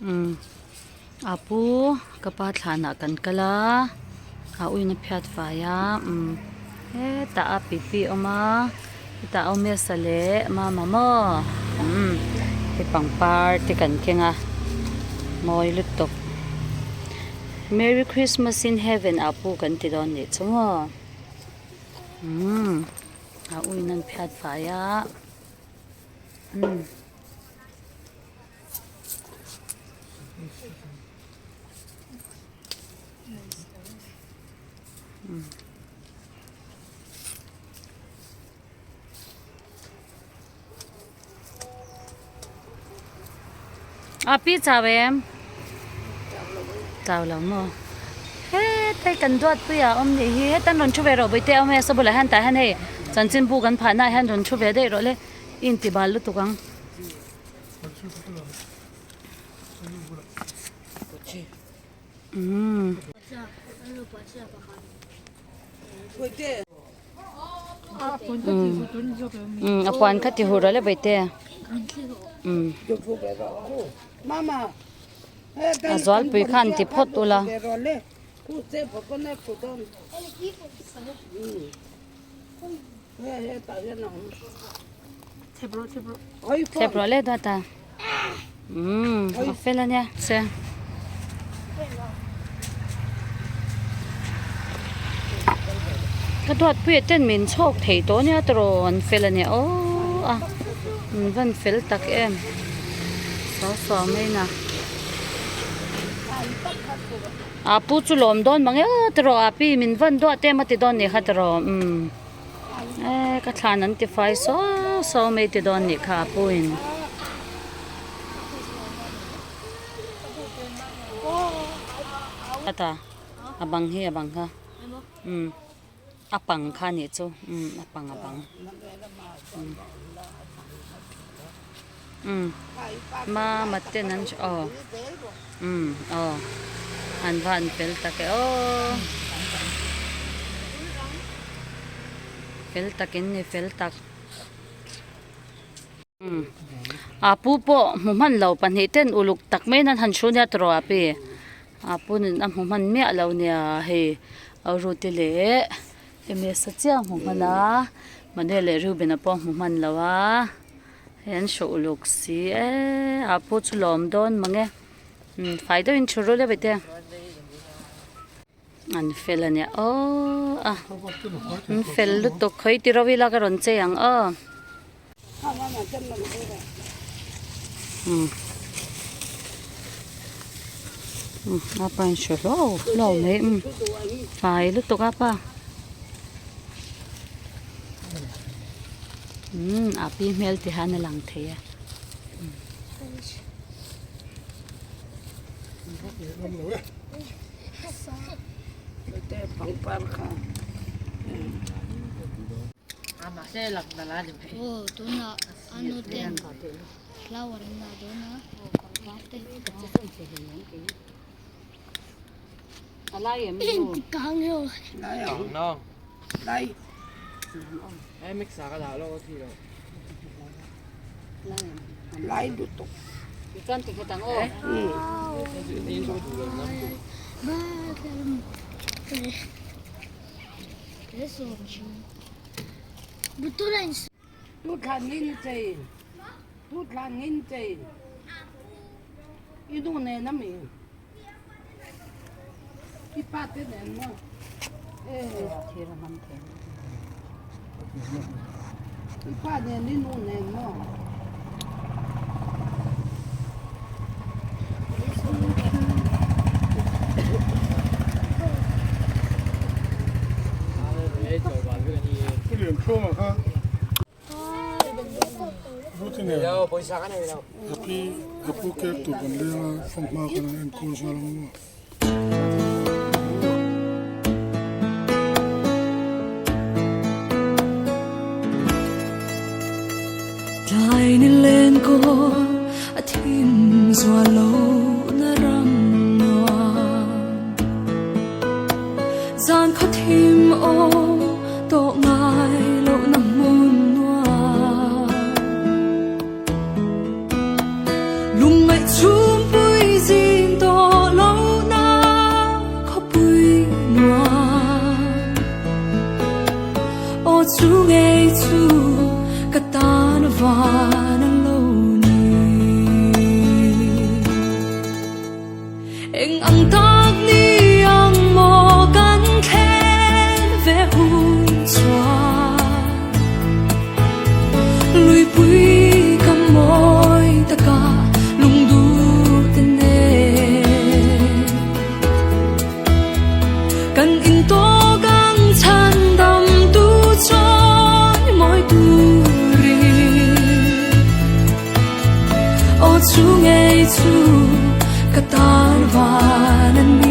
Umm a pu ka pa thlanah kan kal a a uiin a phiat fai a umm hetah a pipi a awm a hetah awmesa leh mama maw umm hei pangpar te kan keng a mawi lutuk merry christmas in heaven ah pu kan ti dawn nih chu maw umm a uiin an phiat fai a umm. A pi chau em? Chau lo maw? Hetlai kan duat puiah a awm nih hi hetan rawn thu ve rawh bawihte a awm e saw bulah hian tah hian hei chanchinbu kan phah naah hian rawn thu ve daih rawh le i inti bal lutuk ang. Umm. A puan kha ti hur rawh le bawihte. Umm. A zualpui khan ti phawt ula. Thlep rawh le dawt a umm a fel a nia che ka duat puia ten min chhawk thei tawh nia tawh an fel a nia aw a an van fel tak em saw saw mai na a pu chu lawm dawn mang e aw tawh a pi min van duat em a ti dawn nih kha tawh umm. Eh ka thlan an ti fai saw saw mai ti dawn nih kha a pu in. Ata a bang hi a bang kha umm a pang kha nih chu umm a pang a bang umm mama ten an aw umm aw an va an fel tak e aw. Fel tak in ni fel tak. A pu pawh hmu hman lo pahnih ten uluk tak mai in an han thu nia tawh a pi. A pu nen a hmu hman miah lo nia hei Aruti leh Emesa chiah a hmu hman a Manuel leh Reuben-a pawh a hmu hman lo a hei an hruh uluk si e a pu chu lawm dawn mang e fai deuhin thu rul e bete. An fel a nia aw a an fel lutuk khawi ti ro ila ka rawn chei ang aw umm a pa in hre hluau hluau mai umm fai lutuk a pa umm a pi hmel ti hian a lang thei a. Tlai ni len kawl a thim zual lo na ram nuam Zan khaw thim awm tawh ngai lo na hmun nuam Lungngaih chhum pui van an lo ni. Eng ang tak ni ang maw kan thlen ve hun chuan Luipui ka mawi taka lungduh te nen Kan intawk ang chhan dam tu chuan mawi turin Aw chu ngei chu ka tan van an ni.